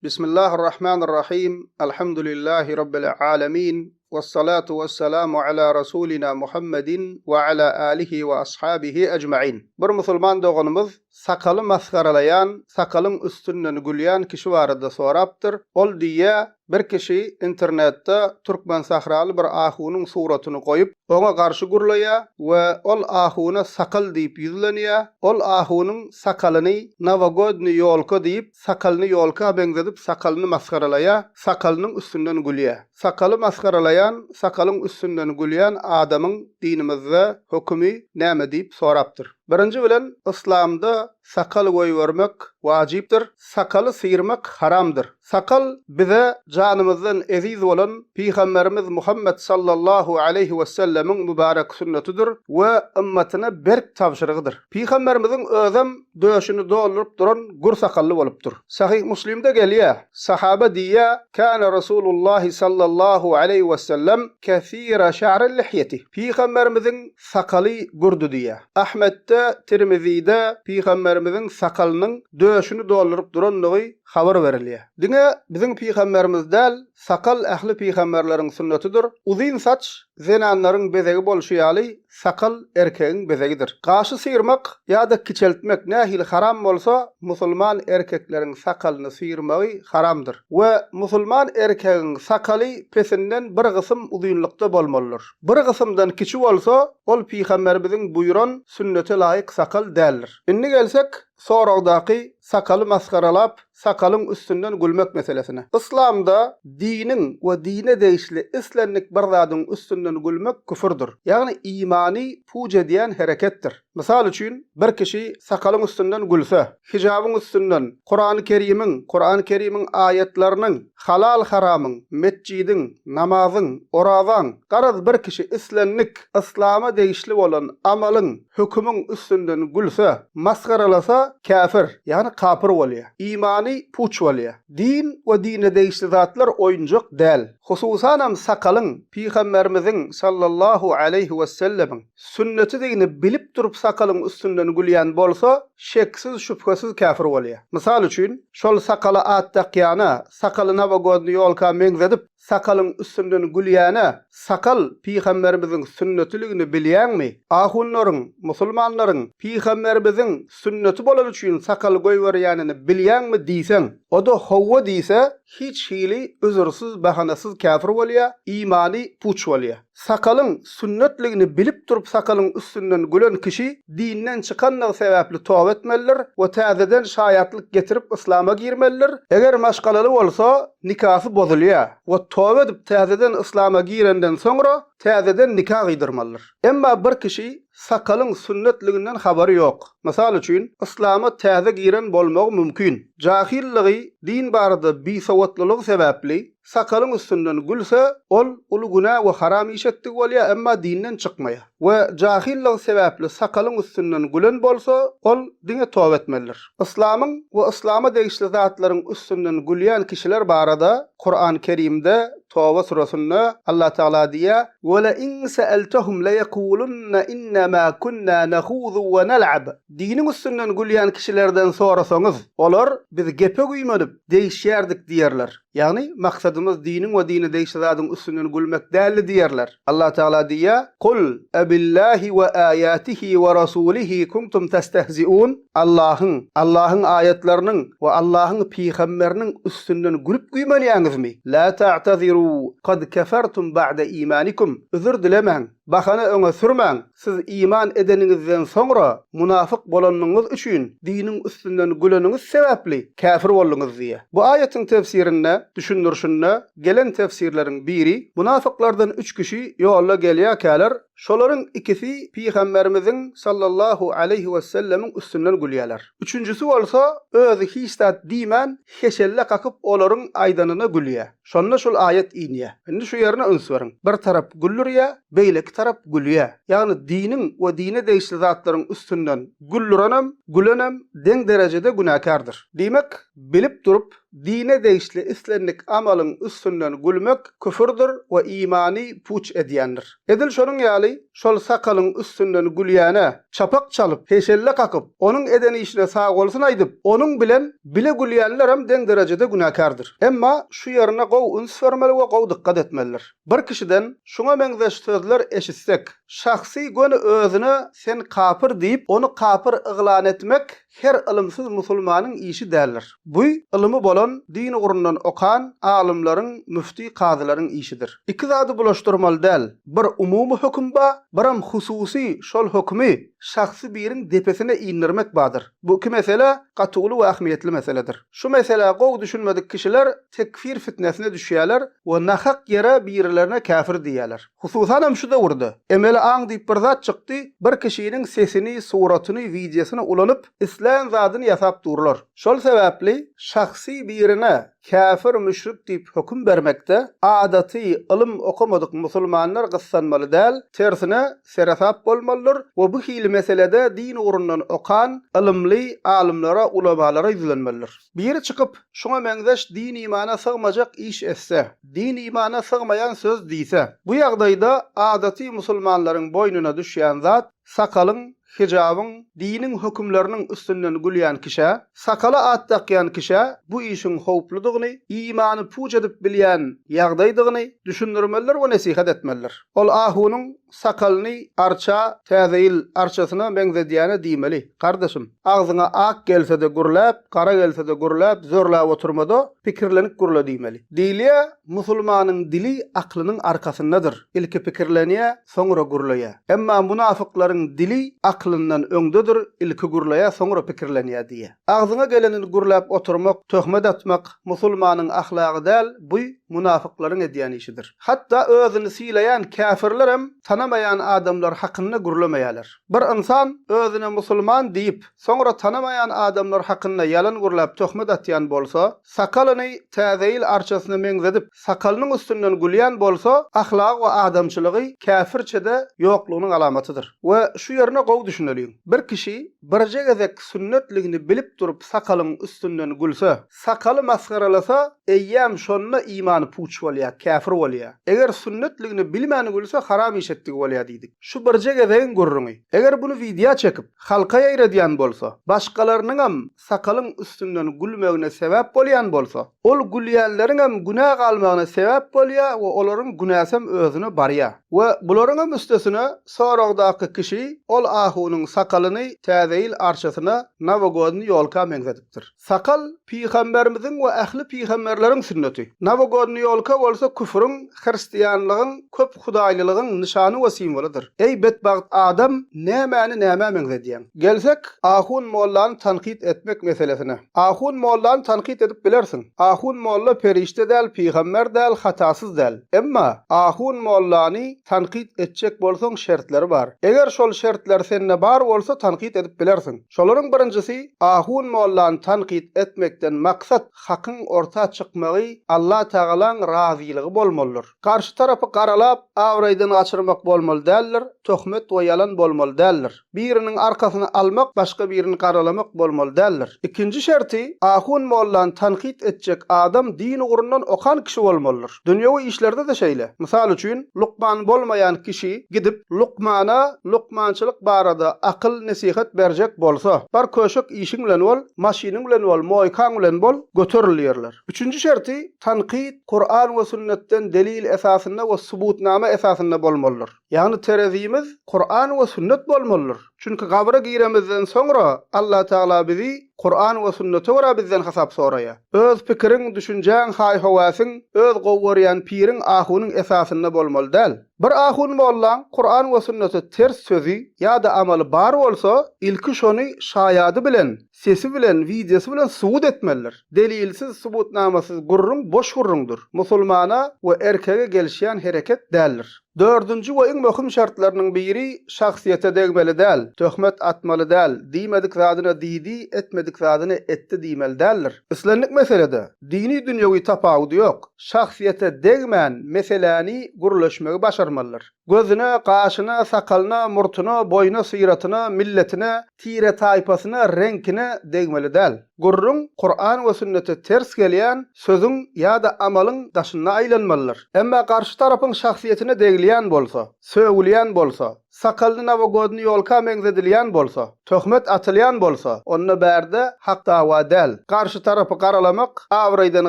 Bismillahir-Rahmanir Rahim. Elhamdülillahi Rabbil alemin. Wessalatu wessalamu ala Rasulina Muhammedin we ala alihi we ashabihi ecmain. Bir musulman doganymyz sakaly masgaralaýan, sakalyň üstünden gülýän kişi barada sorapdyr. Ol diýýär, bir kişi internetde türkmensahraly bir ahunyň suratyny goýup, oňa garşy gürleýär we ol ahuna sakal diýip ýüzlenýär. Ol ahunyň sakalyny nowogodnyý ýolka diýip, Sakalyny ýolka meňzedip sakalyny masgaralaýa, sakalynyň üstünden gülýä. Sakaly masgaralaýan, sakalyň üstünden gülýän adamyň dinimizde hökümi näme diýip sorapdyr. Birinji bilen yslamda sakal goýbermek wajypdyr, sakaly syrmak haramdyr. Sakal bize janymyzdan eziz bolan Pygamberimiz Muhammet sallallahu aleýhi wesellemiň mübarek sünnetidir we ymmatyna berk tabşyrygydyr. Pygamberimiziň özem döşüni dolduryp duran gür sakally bolupdyr. Sahyh Muslimde gelýär, sahaba diýýär, Käne Resulullahi sallallahu aleýhi wesellem kesira şa'ril lihýeti. Pygamberimiziň sakaly gürdi diýýär. Ahmetde, Tirmizide pygamberimiziň sakalynyň döşüni dolduryp durandygy habar berilýär. Diňe biziň pygamberimiz däl, sakal ähli pygamberleriň sünnetidir. Uzyn saç zenanlaryň bezegi bolşy ýaly, sakal erkegiň bezegidir. Gaşy syrmak ýa-da kiçeltmek nähili haram bolsa, musulman erkekleriň sakalyny syrmagy haramdyr. We musulman erkegiň sakaly pesinden bir gysym uzynlykda bolmalydyr. Bir gysymdan kiçi bolsa, ol pygamberimiziň buýran sünnete laýyk sakal däldir. Indi gelsek, Soragdaky sakaly masgaralap, sakalyň üstünden gülmek meselesine. Yslamda diniň we dine degişli islendik bir zadyň üstünden gülmek küfürdir. Ýagny imany puç edýän hereketdir. Mysal üçin, bir kişi sakalyň üstünden gülse, hijabyň üstünden, Kurany Kerimiň, Kurany Kerimiň aýatlarynyň, halal-haramyň, metjidiň, namazyň, orazaň, garaz bir kişi islendik yslama degişli bolan amalyň, hökümiň üstünden gülse, masgaralasa käfir, ýagny kapyr bolýar. Imany puç bolýar. Din we dine degişli zatlar oýunjak däl. Hususanam sakalyň Pygamberimiziň, sallallahu aleýhi wesellemiň, sünnetidigini bilip durup sakalyň üstünden gülýän bolsa, şeksiz-şübhesiz käfir bolýar. Mysal üçin, şol sakala at dakýana, sakaly nowogodnyý ýolka meňzedip, Sakalyň üstünden gülýäne, sakal pygamberimiziň sünnetiligini bilýäňmi? Ahunlaryň, musulmanlaryň pygamberimiziň sünneti bolany üçin sakal goýberýänini bilýäňmi diýseň, o-da howwa diýse, hiç hili üzürsiz, bahanasyz käfir bolýa, imany puç bolýa. Sakalyň sünnetligini bilip durup sakalyň üstünden gülen kişi dinden çykanlygy sebäpli toba etmelidir we täzeden şaýatlyk getirip yslama girmelidir. Eger maşgalaly bolsa nikasy bozulýar we toba edip täzeden yslama girenden soňra täzeden nika gyýdyrmalydyr. Emma bir kişi sakalyň sünnetliginden habary ýok. Mysal üçin, yslama täze giren bolmagy mümkin. Jahyllygy, din barada bisowatlylygy sebäpli Sakalyň üstünden gülse, ol uly günä we haram iş etdigi bolýar, emma dinden çykmaýar. We jahyllygy sebäpli sakalyň üstünden gülen bolsa, ol diňe toba etmelidir. Yslamyň we yslama degişli zatlaryň üstünden gülýän kişiler barada Kuran Kerimde Toba süresinde Allah Tagala diýýär, Ve le in se'eltehum leyekulunne innema kunna nehuzu ve nel'ab. Diniň üstünden gülýän kişilerden sorasaňyz, olar, Biz gepe güýmenip, degişýärdik diýerler. Ýagny, maksadymyz diniň we dine degişli zadyň üstünden gülmek däldi diýerler. Allah Tagala diýýär, Kul, Ebillahi we aýatihi we rasulihi kuntum testehziun, Allahyň, Allahyň aýatlarynyň we Allahyň pygamberiniň üstünden gülüp güýmenýäňizmi? La ta'taziru, kad kefertum ba'de imanikum, Üzür dilemäň, bahana öňe sürmäň, Siz iman edeniňizden soňra munafyk bolanyňyz üçin diniň üstünden güleniňiz sebäpli käfir bolduňyz diýýär. Bu aýatyň tefsirinde, düşündirişinde gelen tefsirleriň biri, munafyklardan üç kişi ýolda gelýärkäler, şolaryň ikisi Pygamberimiziň sallallahu aleýhi wesellemiň üstünden gülýärler. Üçünjisi bolsa özi hiç zat diýmän heşelle kakyp olaryň aýdanyna gülýär. Şonda şul aýat inýär. Indi şu ýerine üns beriň. Bir tarap güldürýär, beýleki tarap gülýär. Ýagny diniň we dine degişli zatlaryň üstünden güldürenem, gülenem deň derejede günäkärdir. Diýmek, bilip durup, dine degişli islendik amalyň üstünden gülmek küfürdir we imany puç edýändir. Edil şonuň ýaly. ýaly, şol sakalyň üstünden gülýäne çapak çalyp, heşelle kakyp, onuň eden işine sagbolsun aýdyp, onuň bilen bile gülýänlerem deň derejede günäkärdir. Emma şu ýerine gowy üns bermeli we gowy dykgat etmelidir. Bir kişiden şuňa meňzeş sözler eşitsek, şahsy göni özüne sen kapyr diýip, ony kapyr yglan etmek her ylymsyz musulmanyň işi däldir. Bu, ylymy bolan, din ugrundan okan alymlaryň, müfti, kazylaryň işidir. Iki zady bulaşdyrmaly däl, bir umumy höküm ba, biram hususy şol hökümi şahsy biriň depesine indirmek badyr. Bu iki mesele gaty uly we ähmiýetli meseledir. Şu meselä gowy düşünmedik kişiler tekfir fitnesine düşýärler we nahak ýere birilerine käfir diýýärler. Hususanam şu döwürde emeli aň diýip bir zat çykdy, bir kişiniň sesini, suratyny, wideosyny ulanyp islän zadyny ýasap durlar. Şol sebäpli şahsy birine käfir, müşrik diýip höküm bermekde adaty ylym okamadyk musulmanlar gyssanmaly däl, tersine seresap bolmalydyr we bu hili meselede din ugrundan okan ylymly alymlara, ulamalara ýüzlenmelidir. Biri çykyp, şuňa meňzeş din-imana sygmajak iş etse, din-imana sygmaýan söz diýse, bu ýagdaýda adaty musulmanlaryň boýnuna düşýän zat, sakalyň, hijabyň, diniň hökümleriniň üstünden gülýän kişä, sakala at dakýan kişä bu işiň howpludygyny, imany puç edip bilýän ýagdaýdygyny düşündirmelidir we nesihat etmelidir. Ol ahunyň sakalyny arça, Täze ýyl arçasyna meňzedýäne diýmeli. Gardaşym, agzyňa ak gelse-de gürläp, gara gelse-de gürläp, zörläp oturma-da, pikirlenip gürle diýmeli. Diýilýä, musulmanyň dili aklynyň arkasyndadyr. Ilki pikirlenýä, soňra gürleýä. Emma munafyklaryň dili aklyndan öňdedir, ilki gürleýä, soňra pikirlenýä diýýä. Agzyňa gelenini gürläp oturmak, töhmet atmak musulmanyň ahlagy däl, bu munafyklaryň edýän işidir. Hatda özüni sylaýan käfirlerem tanamaýan adamlar hakynda gürlemeýärler. Bir ynsan özüne musulman diýip, soňra tanamaýan adamlar hakynda ýalan gürläp töhmet atýan bolsa, sakalyny Täze ýyl arçasyna meňzedip, sakalynyň üstünden gülýän bolsa, ahlagy we adamçylygy käfirçede ýoklugynyň alamatydyr. We şu ýerine gowy düşüneliň. Bir kişi birje gezek sünnetligini bilip durup sakalyň üstünden gülse, Sakaly masgaralasa, eýýäm şonda imany puç bolýar, käfir bolýar. Eger sünnetligini bilmän gülse haram iş etdigi bolýar diýdik. Şu birje gezegiň gürrüňi. Eger buny wideo çekip, halka ýaýradýan bolsa, başgalarynyňam sakalyň üstünden gülmegine sebäp bolýan bolsa, ol gülýänleriňem günä galmagyna sebäp bolýar we olaryň günäsem özüne barýar. We bularyňam üstesine soragdaky kişi ol ahunyň sakalyny Täze ýyl arçasyna, nowogodnyý ýolka meňzedipdir. Sakal, pygamberimiziň we ähli pygamberleriň sünneti. Nowogodnyý ýolka bolsa küfrüň, hristianlygyň, köp hudaýlylygyň nyşany we simwolydyr. Eý betbagt adam, nämäni nämä meňzedýäň? Gelsek, ahun mollany tankyt etmek meselesine. Ahun mollany tankyt edip bilersiň. Ahun molla perişde däl, pygamber däl, hatasyz däl. Emma, ahun mollany tankyt etjek bolsaň şertleri bar. Eger şol şertler sende bar bolsa tankyt edip bilersiň. Şolaryň birinjisi, ahun mollany tankyt etmekden maksat hakyň orta çykmagy, Allatagalaň razylygy bolmalydyr. Garşy tarapy garalap, abraýdan gaçyrmak bolmaly däldir, töhmet we ýalan bolmaly däldir. Biriniň arkasyny almak, başga birini garalamak bolmaly däldir. Ikinji şerti, ahun mollany tankyt etjek adam din ugrundan okan kişi bolmalydyr. Dünýewi işlerde-de şeýle. Mysal üçin, lukman bolmaýan kişi gidip, lukmana lukmançylyk barada akyl, nesihat berjek bolsa, bar köşek işiň bilen bol, maşynyň bilen bol, moýkaň bilen bol, göteril diýerler. Üçünji şerti, tankyt Kuran we sünnetden delil esasynda we subutnama esasynda bolmalydyr. Ýagny terezimiz Kuran we sünnet bolmalydyr. Çünki gabra giremizden soňra Allatagala bizi Kuran we sünnete görä bizden hasap soraýar. Öz pikiriň, düşünjäň, haý-höwäsiň, öz gowy görýän piriň, ahunyň esasynda bolmaly däl. Bir ahun mollaň Kuran we sünnete ters sözi ýa-da amaly bar bolsa, ilki şony şaýady bilen, sesi bilen, wideosy bilen subut etmelidir. Delilsiz, subutnamasyz gürrüň boş gürrüňdir. Musulmana we erkege gelişýän hereket däldir. Dördünji we iň möhüm şertleriniň biri şahsyýete degmeli däl, töhmet atmaly däl, diýmedik zadyna diýdi, etmedik zadyny etdi diýmeli däldir. Islendik meselede, dini-dünýewi tapawudy ýok, şahsyýete degmän meseläni gürleşmegi başarmalydyr. Gözüne, gaşyna, sakalyna, murtuna, boýuna, syratyna, milletine, tire-taýpasyna, reňkine degmeli däl. Gürrüň Kuran we sünnete ters gelýän sözüň ýa-da amalyň daşynda aýlanmalydyr. Emma garşy tarapyň şahsyýetine degilýän bolsa, sögülýän bolsa, sakalyny nowogodny ýolka meňzedilýän bolsa, töhmet atylýan bolsa, onda bärde hak dawa däl, garşy tarapy garalamak, abraýdan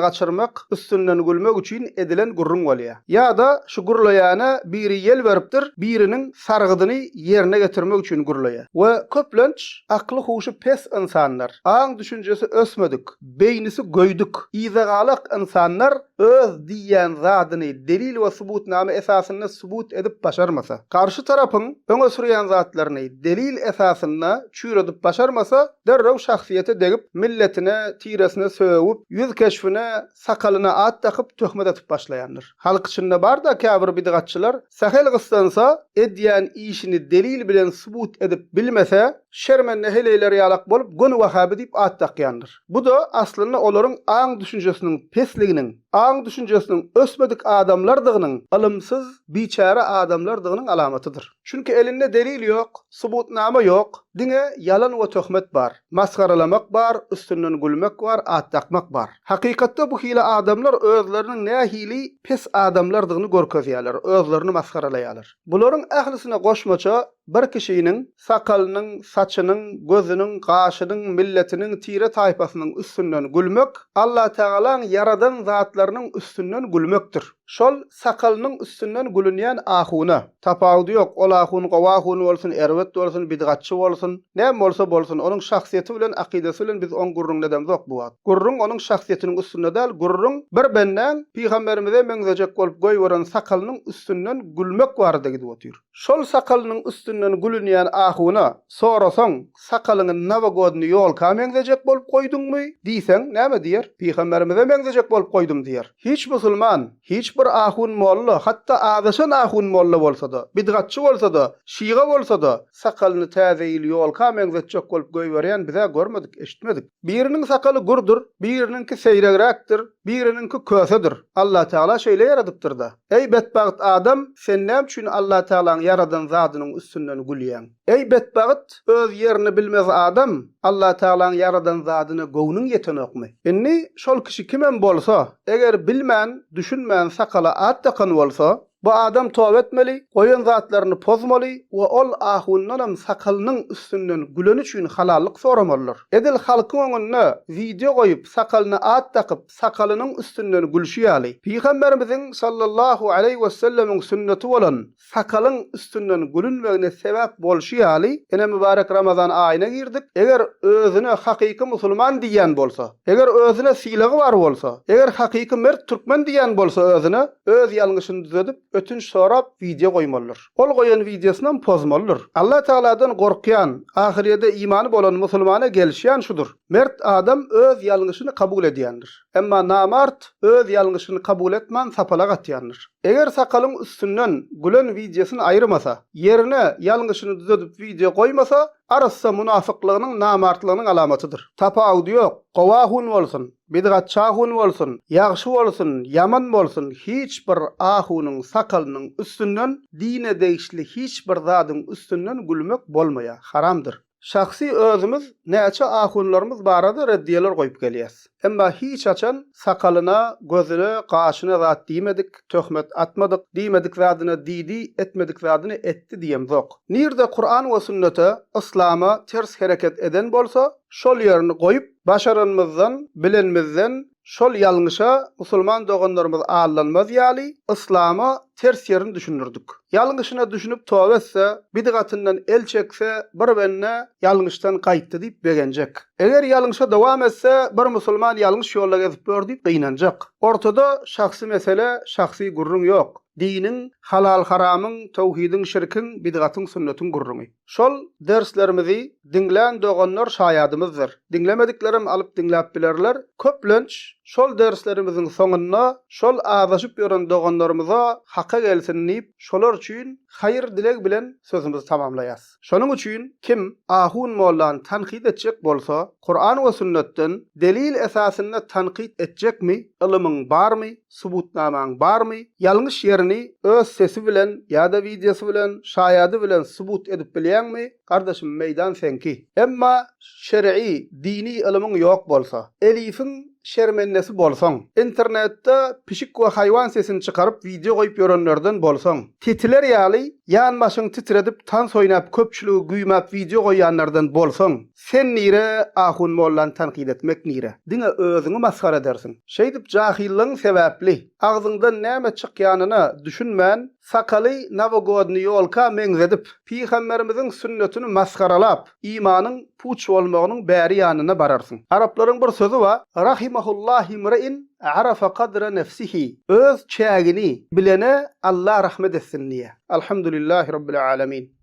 gaçyrmak, üstünden gülmek üçin edilen gürrüň bolýar. Ýa-da şu gürleýäne biri ýel beripdir, biriniň sargydyny ýerine getirmek üçin gürleýär. We köplenç akly-huşy pes ynsanlar, aň-düşünjesi ösmedik, beýnisi göýdük, yzagalak ynsanlar öz diýýän zadyny delil we subutnama esasynda subut edip başarmasa, garşy tarapyň öňe sürýän zatlaryny delil esasynda çüýredip başarmasa, derrew şahsyýete degip, milletine, tiresine sögüp, ýüz keşbine, sakalyna at dakyp töhmet atyp başlaýandyr. Halk içinde bar-da käbir bidgatçylar, sähel gyssansa, edýän işini delil bilen subut edip bilmese, şermende heleýler ýalak bolup göni wahaby diýip at dakýandyr. Bu-da aslynda olaryň aň-düşünjesiniň pesliginiň, aň-düşünjesiniň ösmedik adamlardygynyň, ylymsyz, biçäre adamlardygynyň alamatydyr. Çünki elinde delil ýok, subutnama ýok, diňe ýalan we töhmet bar, masgaralamak bar, üstünden gülmek bar, at dakmak bar. Hakykatda bu hili adamlar özleriniň nähili pes adamlardygyny görkezýärler, özlerini masgaralaýarlar. Bularyň ählisine goşmaça bir kişiniň sakalynyň, saçynyň, gözüniň, gaşynyň, milletiniň, tire-taýpasynyň üstünden gülmek Allatagalaň ýaradan zatlarynyň üstünden gülmekdir. Şol sakalynyň üstünden gülünýän ahuna, tapawudy ýok, ol ahun gowy ahun bolsun, erbet bolsun, bidgatçy bolsun, näme bolsa bolsun, onuň şahsyýeti bilen, akydasy bilen biz oň gürrüňini edemzok bu wagt. Gürrüň onuň şahsyýetiniň üstünde däl, gürrüň bir bendäň pygamberimize meňzejek bolup goýberen sakalynyň üstünden gülmek barada gidip otyr. Şol sakalynyň üstünden gülünýän ahuna sorasaň, Sakalyňy nowogodny ýolka meňzejek bolup goýduňmy? diýseň, näme diýer? Pygamberimize meňzejek bolup goýdum diýer. Hiç musulman, hiç bir ahun molla, hatda azaşan ahun molla bolsa-da, bidgatçy bolsa-da, şyga bolsa-da, sakalyny täze ýyl ýolka meňzetjek bolup goýberýän biz-ä görmedik, eşitmedik. Biriniň sakaly gürdir, biriniňki seýregräkdir, biriniňki kösedir. Allatagala şeýle ýaradypdyr-da. Eý betbagt adam, sen näme üçin Allatagalaň ýaradan zadynyň üstünden gülýäň? Eý betbagt, öz ýerini bilmez adam, Allatagalaň ýaradan zadyna göwnüň ýetenokmy? Indi şol kişi kimem bolsa, eger bilmän, düşünmän sakala at dakan bolsa, bu adam toba etmeli, goýan zatlaryny pozmaly we ol ahundanam sakalynyň üstünden güleni üçin halallyk soramalydyr. Edil halkyň öňünde wideo goýup sakalyna at dakyp, sakalynyň üstünden gülşi ýaly, Pygamberimiziň sallallahu aleýhi wesellemiň sünneti bolan sakalyň üstünden gülünmegine sebäp bolşy ýaly, ine mübarek Ramazan aýyna girdik, eger özüne hakyky musulman diýýän bolsa, eger özüne sylagy bar bolsa, eger hakyky mert türkmen diýýän bolsa özüne, öz ýalňyşyny düzedip, ötünç sorap wideo goýmalydyr. Ol goýan wideosynam pozmalydyr. Allah Tagaladan gorkýan, ahyrýede imany bolan musulmana gelişýän şudur. Mert adam öz ýalňyşyny kabul edýändir. Emma namart öz ýalňyşyny kabul etman sapalak atýandyr. Eger sakalyň üstünden gülen wideosyny aýyrmasa, ýerine ýalňyşyny düzedip wideo goýmasa, arassa munafyklygynyň namartlygynyň alamatydyr. Tapawudy ýok, gowy ahun bolsun, bidgatçy ahun bolsun, ýagşy bolsun, ýaman bolsun hiç bir ahunyň sakalynyň üstünden dine degişli hiç bir zadyň üstünden gülmek bolmaýar, haramdyr. Şahsy özümiz näçe ahunlarymyz barada reddiýeler goýup gelýäs. Emma hiç haçan sakalyna, gözüne, gaşyna zat diýmedik, töhmet atmadyk, diýmedik zadyna diýdi, etmedik zadyny etdi diýemzok. Nirde Kuran we sünnete, yslama ters hereket eden bolsa, şol ýerini goýup, başaranymyzdan, bilenimizden Şol ýalňyşa musulman doganlarymyz aldanmaz ýaly, yslama ters ýerini düşündirdik. Ýalňyşyna düşünip toba etse, bidgatyndan el çekse, bir bende ýalňyşdan gaýtdy diýip begenjek. Eger ýalňyşa dowam etse, bir musulman ýalňyş ýolda gezip ýör diýip gynanjak. Ortada şahsy mesele, şahsy gürrüň ýok. Diniň, halal-haramyň, towhidiň, şirkiň, bidgatyň, sünnetiň gürrüňi. Şol derslerimizi diňlän doganlar şaýadymyzdyr. Diňlemediklerem alyp diňläp bilerler. Köplenç şol derslerimiziň soňunda şol azaşyp ýören doganlarymyza haka gelsin diýip, şolar üçin haýyr-dileg bilen sözümizi tamamlaýas. Şonuň üçin kim ahun mollany tankyt etjek bolsa, Kuran we sünnetden delil esasynda tankyt etjekmi, ylymyň barmy, Subutnamaň barmy? Ýalňyş ýerini öz sesi bilen ýa-da wideosy bilen, şaýady bilen subut edip bilýäňmi? bilýäňmi, gardaşym meýdan seňki. Emma şer'i, dini ylymyň ýok bolsa, elifiň şermendesi bolsaň, internetde pişik we haýwan sesini çykaryp wideo goýup ýörenlerden bolsaň, tetiler ýaly ýan başyňy titredip tans oýnap köpçüligi güýmäp wideo goýýanlardan bolsaň, sen nire, ahun mollany tankyt etmek nire? Diňe özüňi masgara edersiň. Şeýdip jahyllygyň sebäpli, agzyňdan näme çykýanyna düşünmän, sakaly nowogodnyý ýolka meňzedip, pygamberimiziň sünnetini masgaralap, imanyň puç bolmagynyň bäri ýanyna bararsyň. Araplaryň bir sözi bar, Rahimahullahi imri'in arafa kadra nefsihi, öz çägini bilene Allah rahmet etsin diýýär. Alhamdulillahi Rabbil alemin.